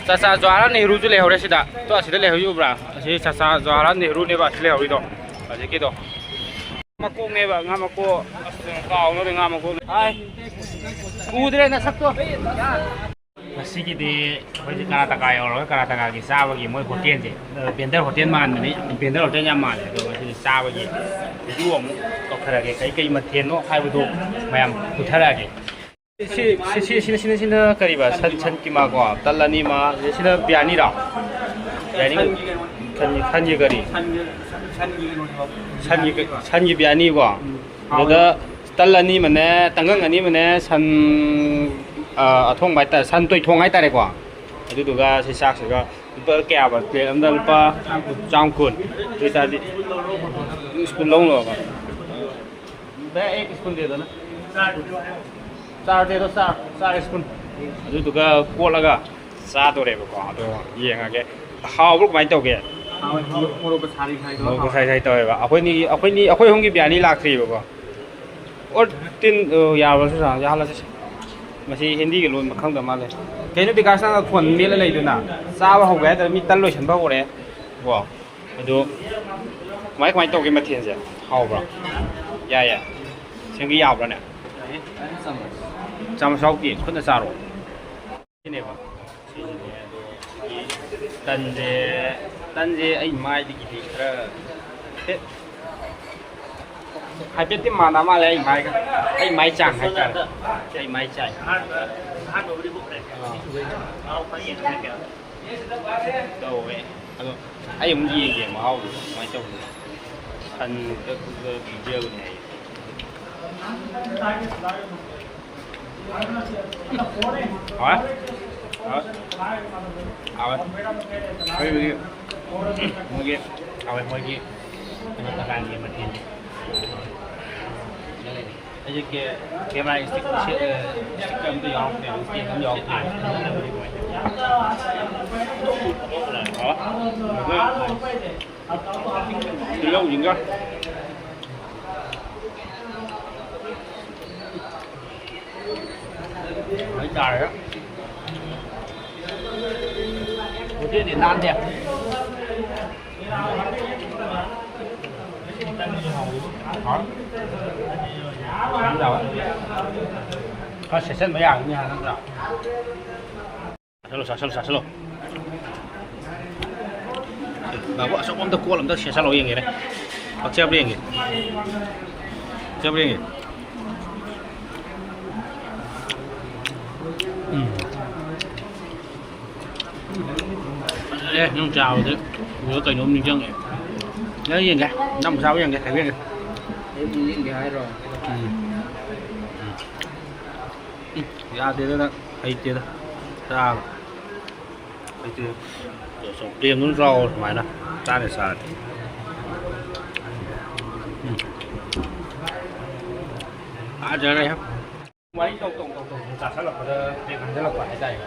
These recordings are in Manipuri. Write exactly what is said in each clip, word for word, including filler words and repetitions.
ꯆꯥꯆꯥ ꯖꯋꯥꯍꯔꯂꯥꯜ ꯅꯦꯍꯔꯨꯁꯨ ꯂꯩꯍꯧꯔꯦ ꯁꯤꯗ꯫ ꯇꯣ, ꯑꯁꯤꯗ ꯂꯩꯍꯧꯔꯤ ꯎꯕ꯭ꯔꯥ? ꯑꯁꯤ ꯆꯥꯆꯥ ꯖꯋꯥꯍꯔꯂꯥꯜ ꯅꯦꯍꯔꯨꯅꯦꯕ ꯑꯁꯤ ꯂꯩꯍꯧꯔꯤꯗꯣ꯫ ꯍꯧꯖꯤꯛꯀꯤꯗꯣ꯫ ꯃꯀꯣꯛꯅꯦꯕ, ꯉꯥ ꯃꯀꯣꯛ꯫ ꯑꯁ, ꯀꯥꯎꯅꯔꯦ ꯉꯥ ꯃꯀꯣꯛ꯫ ꯑꯥꯏ꯫ ꯎꯗ꯭ꯔꯦ ꯅꯁꯛꯇꯣ꯫ ꯉꯁꯤꯒꯤꯗꯤ ꯑꯩꯈꯣꯏꯁꯦ ꯀꯔꯅꯥꯇꯀꯥ ꯌꯧꯔꯒ ꯀꯔꯅꯥꯇꯀꯥꯒꯤ ꯆꯥꯕꯒꯤ ꯃꯣꯏ ꯍꯣꯇꯦꯜꯁꯦ, ꯕꯦꯟꯗꯔ ꯍꯣꯇꯦꯜ ꯃꯥꯟꯕꯅꯤ, ꯕꯦꯟꯗꯔ ꯍꯣꯇꯦꯜ ꯌꯥꯝ ꯃꯥꯜꯂꯦ꯫ ꯑꯗꯣ ꯉꯁꯤꯗꯤ ꯆꯥꯕꯒꯤ ꯚꯤꯗꯤꯑꯣ ꯑꯃꯨꯛ ꯇꯧꯊꯔꯛꯑꯒꯦ꯫ ꯀꯩ ꯀꯩ ꯃꯊꯦꯜꯅꯣ ꯍꯥꯏꯕꯗꯣ ꯃꯌꯥꯝ ꯄꯨꯊꯔꯛꯑꯒꯦ꯫ ꯁꯤ, ꯁꯤ, ꯁꯤ, ꯁꯤꯅ, ꯁꯤꯅ, ꯁꯤꯅ ꯀꯔꯤꯕ? ꯁꯟ, ꯁꯟ ꯀꯤꯃꯥ ꯀꯣ? ꯇꯜ ꯑꯅꯤ ꯑꯃ, ꯁꯤꯅ ꯕꯤꯔꯌꯥꯅꯤꯔꯣ? ꯕꯤꯔꯌꯥꯅꯤ? ꯁꯟꯒꯤ ꯀꯩꯅꯣ꯫ ꯁꯟꯒꯤ, ꯁꯟꯒꯤ ꯀꯔꯤ? ꯁꯟꯒꯤ, ꯁꯟꯒꯤ ꯀꯩꯅꯣꯅꯦꯕ꯫ ꯁꯟꯒꯤ ꯀ-, ꯁꯟꯒꯤ ꯕꯤꯔꯌꯥꯅꯤꯀꯣ? ꯎꯝ꯫ ꯑꯗꯨꯗ ꯇꯜ ꯑꯅꯤ ꯑꯃꯅꯦ, ꯇꯪꯒꯪ ꯑꯅꯤ ꯑꯃꯅꯦ, ꯁꯟ, ꯑ, ꯑꯊꯣꯡꯕ ꯍꯥꯏꯇꯥꯔꯦ, ꯁꯟ ꯇꯣꯏꯊꯣꯡ ꯍꯥꯏꯇꯥꯔꯦꯀꯣ? ꯑꯗꯨꯗꯨꯒ ꯁꯤ ꯆꯥꯛꯁꯤꯒ ꯂꯨꯄꯥ ꯀꯌꯥꯕ? ꯄ꯭ꯂꯦꯠ ꯑꯃꯗ ꯂꯨꯄꯥ ꯆꯥꯝ ꯀꯨꯟ꯫ ꯑꯗꯨ ꯑꯣꯏꯇꯥꯔꯗꯤ ꯁ꯭ꯀꯨꯜ ꯂꯧꯅꯕ꯫ ꯆꯥꯔ ꯗꯦꯗꯣ ꯆꯥꯔ, ꯆꯥꯔ ꯁ꯭ꯄꯨꯟ꯫ ꯑꯗꯨꯗꯨꯒ ꯀꯣꯠꯂꯒ ꯆꯥꯗꯣꯔꯦꯕꯀꯣ꯫ ꯑꯗꯣ ꯌꯦꯡꯉꯒꯦ꯫ ꯍꯥꯎꯕ꯭ꯔꯣ? ꯀꯃꯥꯏꯅ ꯇꯧꯒꯦ? ꯍꯥꯎꯋꯦ, ꯃꯣꯔꯣꯛ, ꯃꯣꯔꯣꯛꯀ ꯁꯥꯔꯤ ꯁꯥꯔꯤꯗꯣ ꯃꯣꯔꯣꯛꯀ ꯍꯥꯎꯋꯦ꯫ ꯁꯥꯔꯤ ꯁꯥꯔꯤ ꯇꯧꯋꯦꯕ꯫ ꯑꯩꯈꯣꯏꯅꯤ, ꯑꯩꯈꯣꯏꯅꯤ, ꯑꯩꯈꯣꯏ ꯑꯍꯨꯝꯒꯤ ꯕꯤꯔꯌꯥꯅꯤ ꯂꯥꯛꯇ꯭ꯔꯤꯕꯀꯣ꯫ ꯑꯣ, ꯇꯤꯟ, ꯑ, ꯌꯥꯔꯕ꯭ꯔꯣ? ꯁꯤ ꯆꯥꯡꯁꯦ ꯍꯥꯜꯂꯁꯤ꯫ ꯃꯁꯤ ꯍꯤꯟꯗꯤꯒ ꯂꯣꯟꯕ ꯈꯪꯗꯕ ꯃꯥꯜꯂꯦ꯫ ꯀꯩꯅꯣ ꯕꯤꯀꯥꯁ, ꯅꯪꯅ ꯈꯣꯟ ꯃꯦꯠꯂ ꯂꯩꯗꯨꯅ? ꯆꯥꯕ ꯍꯧꯒꯦ ꯍꯥꯏꯗꯅ ꯃꯤ ꯇꯟ ꯂꯣꯏꯁꯟꯕ ꯍꯧꯔꯦ꯫ ꯀꯣ꯫ ꯑꯗꯨ ꯀꯃꯥꯏ, ꯀꯃꯥꯏ ꯇꯧꯒꯦ ꯃꯊꯦꯜꯁꯦ? ꯍꯥꯎꯕ꯭ꯔꯣ? ꯌꯥꯏ, ꯌꯥꯏ꯫ ꯁꯦꯝꯒꯦ ꯌꯥꯕ꯭ꯔꯣꯅꯦ? ꯆꯥꯃꯁ ꯌꯥꯎꯗꯦ, ꯈꯨꯠꯅ ꯆꯥꯔꯣ꯫ ꯁꯤꯅꯦꯕ꯫ ꯁꯤꯁꯤꯅꯦ, ꯑꯗꯣ ꯇꯟꯁꯦ, ꯇꯟꯁꯦ ꯑꯩ ꯃꯥꯏꯗꯒꯤꯗꯤ ꯈꯔ ꯍꯦ-, ꯍꯥꯏꯐꯦꯠꯇꯤ ꯃꯥꯟꯅ ꯃꯥꯜꯂꯦ ꯑꯩ ꯃꯥꯏꯒ, ꯑꯩ ꯃꯥꯏ ꯆꯥꯡ ꯍꯥꯏꯇꯥꯔꯦ꯫ ꯑꯩ ꯃꯥꯏ ꯆꯥꯡ꯫ ꯑꯥ꯫ ꯇꯧꯋꯦ꯫ ꯑꯗꯣ ꯑꯩ ꯑꯃꯨꯛ ꯌꯦꯡꯒꯦ ꯃꯍꯥꯎꯗꯣ ꯀꯃꯥꯏꯅ ꯇꯧꯕꯅꯣ꯫ ꯁꯟ ꯈꯛꯇ ꯄꯤꯖꯕꯅꯦ ꯍꯥꯏꯌꯦ꯫ ꯍꯥꯎꯋꯦ? ꯍꯥꯎꯋꯦ? ꯍꯥꯎꯋꯦ꯫ ꯑꯩꯈꯣꯏꯒꯤ ꯃꯣꯏꯒꯤ ꯍꯥꯎꯋꯦ, ꯃꯣꯏꯒꯤ ꯀꯩꯅꯣ ꯗꯨꯀꯥꯟꯒꯤ ꯃꯊꯦꯜꯁꯦ꯫ ꯑꯩꯁꯦ ꯀꯦ-, camera stick ꯁꯦ-, ꯑ, stick ꯑꯝꯇ ꯌꯥꯎꯔꯛꯇꯦ, stand ꯑꯝ ꯌꯥꯎꯔꯛꯇꯦ꯫ ꯑꯣ? ꯇꯤꯜꯍꯧꯁꯤꯒ꯫ ꯃꯩ ꯇꯥꯔꯦ꯫ ꯁꯤꯗꯤ ꯅꯥꯟꯗꯦ꯫ ꯈꯔ ꯁꯦꯠꯆꯟꯕ ꯌꯥꯒꯅꯤ ꯍꯥꯏ ꯅꯠꯇ꯭ꯔꯥ? ꯆꯥꯁꯜꯂꯣ, ꯆꯥꯁꯜꯂꯣ, ꯆꯥꯁꯜꯂꯣ꯫ ꯕꯥꯕꯨ, ꯑꯆꯧꯕ ꯑꯝꯇ ꯀꯣꯠ ꯑꯝꯇ ꯁꯦꯠꯆꯜꯂꯣ ꯌꯦꯡꯒꯦꯅꯦ꯫ ꯄꯛꯆꯕ꯭ꯔꯥ ꯌꯦꯡꯒꯦ꯫ ꯄꯛꯆꯕ꯭ꯔꯥ ꯌꯦꯡꯒꯦ꯫ ꯎꯝ꯫ ꯑꯦ, ꯅꯪ ꯆꯥꯕꯗꯤ ꯎꯔꯒ ꯀꯩꯅꯣꯝ ꯅꯤꯡꯁꯤꯡꯉꯦ꯫ ꯅꯪ ꯌꯦꯡꯒꯦ꯫ ꯅꯪ ꯆꯥꯕ ꯌꯦꯡꯒꯦ꯫ ꯍꯥꯏꯕ ꯌꯦꯡꯒꯦ꯫ ꯑꯩ ꯌꯦꯡꯒꯦ ꯍꯥꯏꯔꯣ? ꯎꯝ꯫ ꯎꯝ, ꯌꯥꯗꯦꯗ ꯅꯪ꯫ ꯍꯩꯇꯦꯗ꯫ ꯆꯥꯕ꯫ ꯍꯩꯇꯦ꯫ ꯆꯣ, ꯆꯣ, ꯄ꯭ꯂꯦꯟꯗꯨꯝ ꯆꯥꯎ ꯁꯨꯃꯥꯏꯅ꯫ ꯆꯥꯅꯤ ꯆꯥꯔꯗꯤ꯫ ꯎꯝ꯫ ꯐꯖꯔꯦꯍꯦ꯫ ꯋꯥꯔꯤ ꯇꯧ ꯇꯧ ꯇꯧ ꯇꯧ ꯆꯥꯁꯜꯂꯛꯄꯗ ꯕ꯭ꯔꯦꯛ ꯍꯟꯖꯜꯂꯛꯄ ꯍꯥꯏꯇꯥꯔꯦ꯫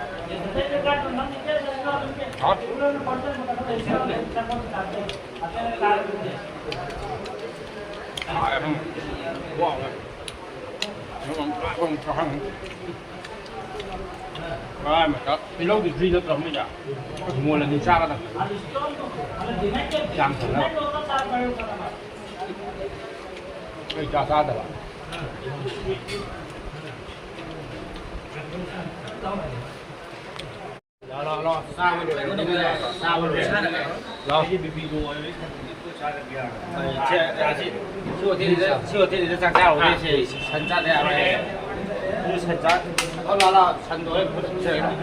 ꯍꯥꯎ꯫ ꯍꯥꯎꯋꯦ꯫ ꯎꯝ꯫ ꯋꯥ꯫ ꯇꯤꯜꯍꯧꯗꯤ ꯐ꯭ꯔꯤꯗ ꯇꯧꯔꯝꯃꯤꯗ꯫ ꯃꯣꯜꯂꯗꯤ ꯆꯥꯒꯗꯕꯅꯤ꯫ ꯌꯥꯝ ꯐꯖꯅ꯫ ꯑꯩ ꯆꯥ ꯆꯥꯗꯕ꯫ ꯂꯥꯎ, ꯂꯥꯎ, ꯂꯥꯎ꯫ ꯆꯥꯕ ꯂꯣꯏꯔꯕꯅꯤꯅ ꯆꯥꯕ ꯂꯣꯏꯔꯦ꯫ ꯂꯥꯎ꯫ ꯁꯤ, ꯁꯤ, ꯁꯤ ꯍꯣꯇꯦꯜꯁꯤꯗ, ꯁꯤ ꯍꯣꯇꯦꯜꯁꯤꯗ ꯆꯥꯛ ꯆꯥꯔꯨꯔꯦ꯫ ꯁꯤ ꯁꯟ ꯆꯥꯗ ꯌꯥꯔꯣꯏ꯫ ꯁꯤ ꯁꯟ ꯆꯥ-, ꯂꯥꯎ, ꯂꯥꯎ, ꯂꯥꯎ꯫ ꯁꯟꯗꯣ ꯍꯣꯔꯦꯟ ꯐꯨꯠ ꯆꯥꯔꯒꯦ꯫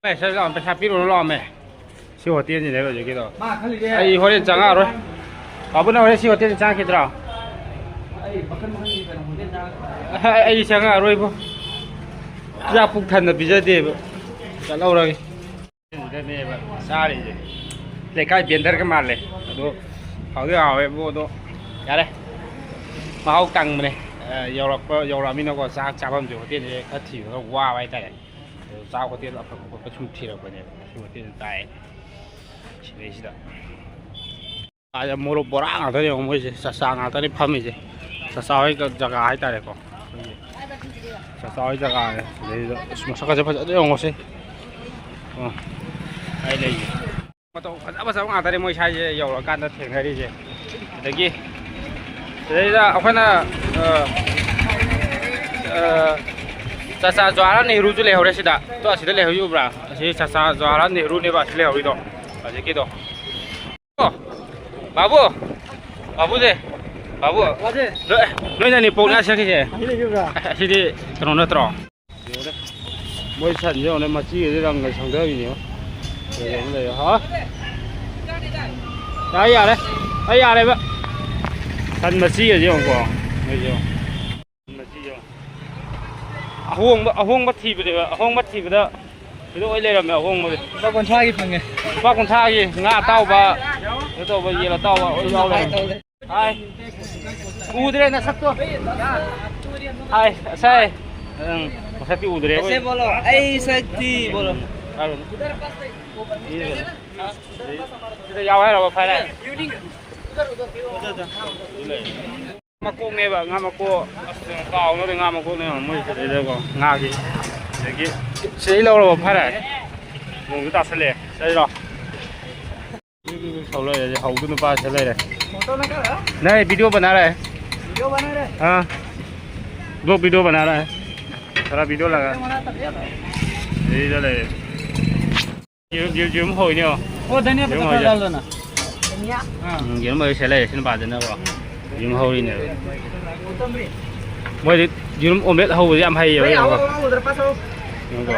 ꯑꯦ, ꯁꯤꯗ ꯂꯥꯛꯑꯣ, ꯄꯩꯁꯥ ꯄꯤꯔꯨꯔꯣ ꯂꯥꯛꯑꯣꯃꯦ꯫ ꯁꯤ ꯍꯣꯇꯦꯜꯁꯤꯅꯦ ꯍꯧꯖꯤꯛꯀꯤꯗꯣ꯫ ꯃꯥ ꯈꯜꯂꯤꯁꯦ ꯑꯩ ꯍꯣꯔꯦꯟ ꯆꯪꯉꯛꯑꯔꯣꯏ꯫ ꯄꯥꯕꯨ, ꯅꯪ ꯍꯣꯔꯦꯟ ꯁꯤ ꯍꯣꯇꯦꯜꯗ ꯆꯪꯉꯛꯈꯤꯗ꯭ꯔꯣ? ꯑꯩ ꯃꯈꯜ ꯃꯈꯜꯒꯤ ꯀꯩꯅꯣ ꯍꯣꯇꯦꯜ ꯆꯪꯉꯛ-, ꯑꯩ ꯆꯪꯉꯛꯑꯔꯣꯏꯕꯣ꯫ ꯆꯥꯛ ꯄꯨꯛ ꯊꯟꯅ ꯄꯤꯖꯗꯦꯕ꯫ ꯆꯠꯍꯧꯔꯒꯦ꯫ ꯁꯤꯗꯅꯦꯕ ꯆꯥꯔꯤꯁꯦ꯫ ꯂꯩꯀꯥꯏ ꯕꯦꯟꯗꯔꯒ ꯃꯥꯜꯂꯦ꯫ ꯑꯗꯣ ꯍꯥꯎꯗꯤ ꯍꯥꯎꯋꯦꯕꯨ, ꯑꯗꯣ ꯌꯥꯔꯦ꯫ ꯃꯍꯥꯎ ꯇꯪꯕꯅꯦ꯫ ꯑ, ꯌꯧꯔꯛꯄ, ꯌꯧꯔꯛꯑꯃꯤꯅꯀꯣ, ꯆꯥꯛ ꯆꯥꯐꯝꯁꯦ ꯍꯣꯇꯦꯜꯁꯦ ꯈꯔ ꯊꯤꯕꯗ ꯋꯥꯕ ꯍꯥꯏꯇꯥꯔꯦ꯫ ꯑꯗꯣ ꯆꯥꯛ ꯍꯣꯇꯦꯜ ꯑꯐꯕ ꯈꯣꯠꯄ ꯁꯨꯝ ꯊꯤꯔꯛꯄꯅꯦꯕ꯫ ꯁꯤ ꯍꯣꯇꯦꯜꯁꯦ ꯇꯥꯛꯑꯦ꯫ ꯁꯤꯗꯩꯁꯤꯗ꯫ ꯑꯥ, ꯃꯣꯔꯣꯛ ꯕꯣꯔꯥ ꯉꯥꯛꯇꯅꯦ ꯌꯦꯡꯉꯣ ꯃꯣꯏꯁꯦ꯫ ꯆꯥꯛꯆꯥ ꯉꯥꯛꯇꯅꯦ ꯐꯝꯃꯤꯁꯦ꯫ ꯆꯥꯛꯆꯥ ꯍꯣꯏ ꯖꯒꯥ ꯍꯥꯏꯇꯥꯔꯦꯀꯣ꯫ ꯑꯩꯈꯣꯏꯒꯤ ꯆꯥꯛꯆꯥ ꯍꯣꯏ ꯖꯒꯥꯅꯦ꯫ ꯁꯤꯗꯩꯁꯤꯗ ꯑꯁ, ꯃꯁꯛꯀꯁꯦ ꯐꯖꯅ ꯌꯦꯡꯉꯣꯁꯦ꯫ ꯑꯣ, ꯑꯩ ꯂꯩꯌꯦ꯫ ꯃꯇꯧ ꯐꯖ ꯐꯖꯕ ꯉꯥꯛꯇꯅꯦ ꯃꯣꯏ ꯁ꯭ꯋꯥꯏꯁꯦ ꯌꯧꯔꯀꯥꯟꯗ ꯊꯦꯡꯅꯔꯤꯁꯦ꯫ ꯑꯗꯒꯤ ꯁꯤꯗꯩꯗ ꯑꯩꯈꯣꯏꯅ, ꯑ, ꯑ, ꯆꯥꯆꯥ ꯖꯋꯥꯍꯔꯂꯥꯜ ꯅꯦꯍꯔꯨꯁꯨ ꯂꯩꯍꯧꯔꯦ ꯁꯤꯗ꯫ ꯇꯣ, ꯑꯁꯤꯗ ꯂꯩꯍꯧꯔꯤꯕ꯭ꯔꯥ? ꯑꯁꯤ ꯆꯥꯆꯥ ꯖꯋꯥꯍꯔꯂꯥꯜ ꯅꯦꯍꯔꯨꯅꯦꯕ ꯑꯁꯤ ꯂꯩꯍꯧꯔꯤꯗꯣ ꯍꯧꯖꯤꯛꯀꯤꯗꯣ꯫ ꯑꯣ, ꯕꯥꯕꯨ, ꯕꯥꯕꯨꯁꯦ, ꯕꯥꯕꯨ, ꯅꯣꯏ, ꯅꯣꯏꯅꯅꯤ ꯄꯣꯛꯅ ꯁꯛꯈꯤꯁꯦ꯫ ꯑꯁꯤꯗꯤ ꯀꯩꯅꯣ ꯅꯠꯇ꯭ꯔꯣ? ꯃꯣꯏ ꯁꯟꯁꯦ ꯌꯦꯡꯉꯨꯅꯦ, ꯃꯆꯤꯒꯁꯦ ꯔꯪꯒ ꯁꯪꯗꯕꯤꯅꯦꯕ꯫ ꯀꯩꯅꯣꯝ ꯂꯩꯔꯦ꯫ ꯍꯥ? ꯌꯥꯔꯦ, ꯌꯥꯔꯦ꯫ ꯑꯩ ꯌꯥꯔꯦꯕ꯫ ꯁꯟ ꯃꯆꯤꯒꯁꯦ ꯌꯦꯡꯉꯨꯀꯣ꯫ ꯃꯣꯏꯁꯦ ꯌꯦꯡꯉꯨ꯫ ꯁꯟ ꯃꯆꯤ ꯌꯦꯡꯉꯨ꯫ ꯑꯍꯣꯡꯕ, ꯑꯍꯣꯡꯕ ꯊꯤꯕꯅꯦꯕ꯫ ꯑꯍꯣꯡꯕ ꯊꯤꯕꯗ ꯁꯤꯗ ꯑꯣꯏ ꯂꯩꯔꯝꯃꯦ ꯑꯍꯣꯡꯕꯁꯦ꯫ ꯂꯨꯄꯥ ꯀꯨꯟꯊ꯭ꯔꯥꯒꯤ ꯐꯪꯉꯦ꯫ ꯂꯨꯄꯥ ꯀꯨꯟꯊ꯭ꯔꯥꯒꯤ ꯉꯥ ꯑꯇꯥꯎꯕ, ꯀꯩꯅꯣ ꯇꯧꯕ, ꯌꯦꯟ ꯑꯇꯥꯎꯕ ꯂꯣꯏ ꯌꯥꯎ ꯂꯩꯔꯝꯃꯦ꯫ ꯍꯥꯏ꯫ ꯎꯗ꯭ꯔꯦ ꯅꯁꯛꯇꯣ꯫ ꯍꯥꯏ, ꯉꯁꯥꯏ꯫ ꯎꯝ, ꯃꯁꯛꯇꯤ ꯎꯗ꯭ꯔꯦ꯫ ꯑꯩꯁꯦ ꯕꯣꯂꯣ, ꯑꯩ ꯁꯛꯇꯤ ꯕꯣꯂꯣ꯫ ꯍꯥꯏꯔꯣꯅꯦ꯫ ꯁꯤꯗ ꯌꯥꯎ ꯍꯥꯏꯔꯕ ꯐꯔꯦ? ꯃꯀꯣꯛꯅꯦꯕ, ꯉꯥ ꯃꯀꯣꯛ꯫ ꯑꯁ, ꯀꯥꯎꯅꯔꯦ, ꯉꯥ ꯃꯀꯣꯛꯅꯦ ꯃꯣꯏ ꯁꯤꯗꯩꯗꯀꯣ, ꯉꯥꯒꯤ꯫ ꯑꯗꯒꯤ ꯁꯤꯗꯩ ꯂꯧꯔꯕ ꯐꯔꯦ? ꯅꯣꯡꯁꯨ ꯇꯥꯁꯜꯂꯛꯑꯦ꯫ ꯆꯠꯂꯣ꯫ ꯁꯧ ꯂꯩꯔꯦ, ꯍꯧꯗꯨ ꯅꯨꯄꯥꯁꯦ ꯂꯩꯔꯦ꯫ नहीं, वीडियो बना रहा है। वीडियो बना रहा है? हाँ, ब्लॉग वीडियो बना रहा है। सारा वीडियो लगा। यही तो ले। ꯌꯦꯔꯨꯝ, ꯌꯦꯔꯨꯝ, ꯌꯦꯔꯨꯝ ꯍꯧꯔꯤꯅꯦ, ꯌꯦꯡꯉꯣ꯫ वो धनिया ꯌꯦꯔꯨꯝ पत्ता ꯍꯧꯔꯤꯁꯦ꯫ डाल दो ना। हाँ꯫ ꯎꯝ, ꯌꯦꯔꯨꯝ ꯍꯧꯔꯤ ꯁꯦ ꯂꯩꯔꯦ, ꯁꯤꯅ ꯄꯥꯗꯅꯀꯣ꯫ ꯌꯦꯔꯨꯝ ꯍꯧꯔꯤꯅꯦꯕ꯫ ꯃꯣꯏꯗꯤ ꯌꯦꯔꯨꯝ ꯑꯣꯝꯂꯦꯠ ꯍꯧꯕꯁꯦ ꯌꯥꯝ ꯍꯩꯌꯦꯕ, ꯌꯦꯡꯉꯣ꯫ ꯌꯦꯡꯉꯣ꯫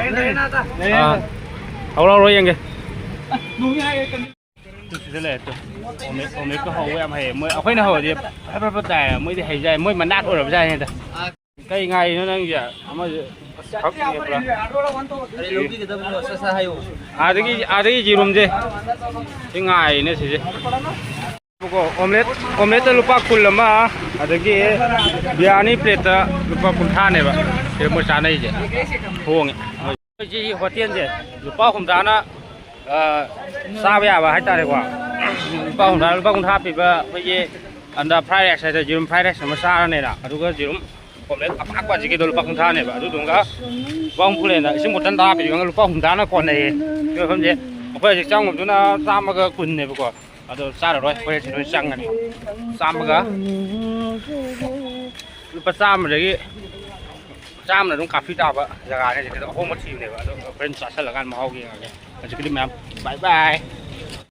ꯑꯥ꯫ ꯍꯧꯔꯣ, ꯍꯧꯔꯣ, ꯌꯦꯡꯒꯦ꯫ ꯁꯤꯗ ꯂꯩꯔꯦ ꯇꯨ꯫ ꯑꯣꯝꯂꯦꯠ, ꯑꯣꯝꯂꯦꯠꯀ ꯍꯧꯕ ꯌꯥꯝ ꯍꯩꯌꯦ꯫ ꯃꯣꯏ, ꯑꯩꯈꯣꯏꯅ ꯍꯧꯔꯗꯤ ꯐꯠ ꯐꯠ ꯐꯠ ꯇꯥꯏꯌꯦ꯫ ꯃꯣꯏꯗꯤ ꯍꯩꯖꯥꯏ꯫ ꯃꯣꯏ ꯃꯅꯥꯠ ꯑꯣꯏꯔꯕꯖꯥꯠꯅꯤꯗ꯫ ꯀꯩ ꯉꯥꯏꯔꯤꯅꯣ ꯅꯪꯒꯤ? ꯑꯃꯁꯦ ꯑꯁ ꯐꯛꯅꯦ ꯄꯨꯔꯥ꯫ ꯑꯩ ꯂꯧꯕꯤꯒꯗꯕꯗꯣ ꯁꯠ ꯁꯠ ꯍꯥꯏꯌꯨ꯫ ꯑꯥꯗꯒꯤ, ꯑꯥꯗꯒꯤ ꯌꯦꯔꯨꯝꯁꯦ ꯁꯤ ꯉꯥꯏꯔꯤꯅꯦ ꯁꯤꯁꯦ꯫ ꯀꯣ, ꯑꯣꯝꯂꯦꯠ, ꯑꯣꯝꯂꯦꯠꯇ ꯂꯨꯄꯥ ꯀꯨꯟ ꯑꯃ, ꯑꯗꯒꯤ ꯕꯤꯔꯌꯥꯅꯤ ꯄ꯭ꯂꯦꯠꯇ ꯂꯨꯄꯥ ꯀꯨꯟꯊ꯭ꯔꯥꯅꯦꯕ ꯁꯤꯗ ꯃꯣꯏ ꯆꯥꯅꯩꯁꯦ꯫ ꯍꯣꯡꯉꯦ꯫ ꯃꯣꯏ ꯁꯤ ꯍꯣꯇꯦꯜꯁꯦ ꯂꯨꯄꯥ ꯍꯨꯝꯗ꯭ꯔꯥꯅ, ꯑ, ꯆꯥꯕ ꯌꯥꯕ ꯍꯥꯏꯇꯥꯔꯦꯀꯣ꯫ ꯂꯨꯄꯥ ꯍꯨꯝꯗ꯭ꯔꯥ, ꯂꯨꯄꯥ ꯀꯨꯟꯊ꯭ꯔꯥ ꯄꯤꯕ ꯑꯩꯈꯣꯏꯒꯤ ꯑꯟꯗꯥ ꯐ꯭ꯔꯥꯏ ꯔꯥꯏꯁ ꯍꯥꯏꯗꯅ ꯌꯦꯔꯨꯝ ꯐ꯭ꯔꯥꯏ ꯔꯥꯏꯁ ꯑꯃ ꯆꯥꯔꯅꯤꯅ, ꯑꯗꯨꯒ ꯌꯦꯔꯨꯝ ꯀꯣꯝꯄ꯭ꯂꯦꯛꯁ ꯑꯄꯥꯛꯄ ꯍꯧꯖꯤꯛꯀꯤꯗꯣ ꯂꯨꯄꯥ ꯀꯨꯟꯊ꯭ꯔꯥꯅꯦꯕ, ꯑꯗꯨꯗꯨꯒ ꯂꯨꯄꯥ ꯍꯨꯝꯐꯨ ꯂꯩꯅ ꯏꯁꯤꯡ ꯕꯣꯇꯜ ꯇꯔꯥ ꯄꯤꯕ ꯂꯨꯄꯥ ꯍꯨꯝꯗ꯭ꯔꯥꯅ ꯀꯣꯟꯅꯩꯌꯦ꯫ ꯁꯤ ꯃꯐꯝꯁꯦ ꯑꯩꯈꯣꯏ ꯍꯧꯖꯤꯛ ꯆꯪꯉꯨꯕꯗꯨꯅ ꯆꯥꯝꯃꯒ ꯀꯨꯟꯅꯦꯕꯀꯣ, ꯑꯗꯣ ꯆꯥꯔꯔꯣꯏ, ꯍꯣꯔꯦꯟ ꯁꯤ ꯂꯣꯏ ꯆꯪꯉꯅꯤ꯫ ꯆꯥꯝꯃꯒ, ꯂꯨꯄꯥ ꯆꯥꯝꯃꯗꯒꯤ, ꯆꯥꯝꯃꯅ ꯑꯗꯨꯝ ꯀꯥꯐꯤ ꯇꯥꯕ ꯖꯒꯥꯅꯦ꯫ ꯍꯧꯖꯤꯛꯀꯤꯗꯣ ꯑꯍꯣꯡꯕ ꯊꯤꯕꯅꯦꯕ, ꯑꯗꯣ ꯍꯣꯔꯦꯟ ꯆꯥꯁꯤꯜꯂꯀꯥꯟꯗ ꯃꯍꯥꯎ ꯌꯦꯡꯉꯒꯦ꯫ ꯍꯧꯖꯤꯛꯀꯤꯗꯤ ꯃꯌꯥꯝ ꯕꯥꯏ ꯕꯥꯏ꯫